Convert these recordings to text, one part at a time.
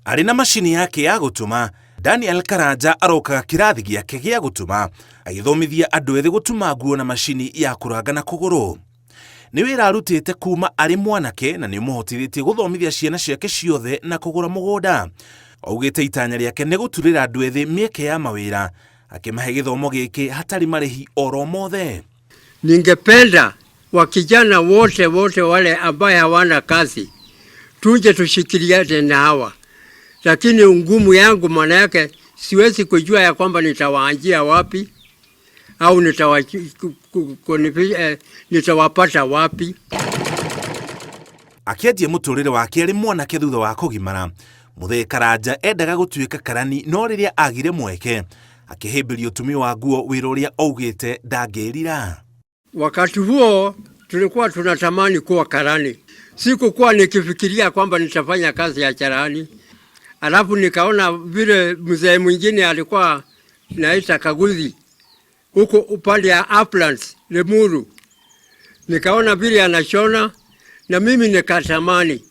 Arĩ na macini yake ya gũtuma, Daniel Karanja arokaga kĩrathi gĩake gĩa gũtuma agĩthomithia andũ ethĩ gũtuma nguo na macini ya kũranga na kũgũrũ. Nĩ wĩra arutĩte kuma arĩ mwanake na nĩ ũmũhotithĩtie gũthomithia ciana ciake ciothe na kũgũra mũgũnda. Augĩte itanya rĩake nĩ gũturĩra andũ ethĩ mĩeke ya mawĩra akĩmahe gĩthomo gĩkĩ hatarĩ marĩhi oro mothe. Ningependa wakijana wote wote wale ambaye hawana kazi tuje tushikiliane na hawa, lakini ngumu yangu maana yake siwezi kujua ya kwamba nitawaanjia wapi au nitawapata wapi. Akĩanjia mũtũrĩre wake arĩ mwanake thutha wa kũgimara, Mũthee Karanja endaga gũtuĩka karani no rĩrĩa agire mweke akĩhĩmbĩria ũtumi wa nguo wĩra ũrĩa augĩte ndangĩrira. Wakati huo tulikuwa tunatamani kuwa karani, sikukuwa nikifikiria kwamba nitafanya kazi ya charani. Alafu nikaona vile mzee mwingine alikuwa naita Kaguthi huko upande ya Uplands Limuru, nikaona vile anashona na mimi nikatamani.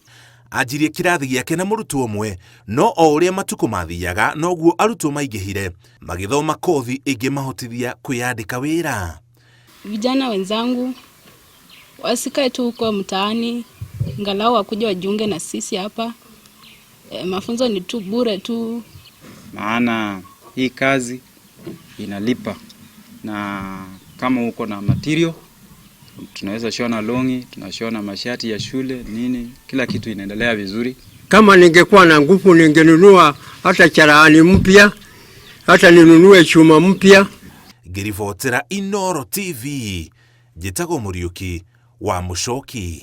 Anjirie kĩrathi gĩake na mũrutwo ũmwe no o ũrĩa matukũ mathiaga noguo arutwo maingĩhire magĩthoma kothi ĩngĩmahotithia kwĩyandĩka wĩra. Vijana wenzangu wasikae tu huko mtaani, angalau wakuja wajiunge na sisi hapa. Mafunzo ni tu bure tu, maana hii kazi inalipa, na kama uko na material tunaweza shona longi, tunashona mashati ya shule nini, kila kitu inaendelea vizuri. Kama ningekuwa na nguvu ningenunua hata charahani mpya, hata ninunue chuma mpya. Ngĩribotera Inooro TV, njĩtagwo Mũriũki wa Mũcoki.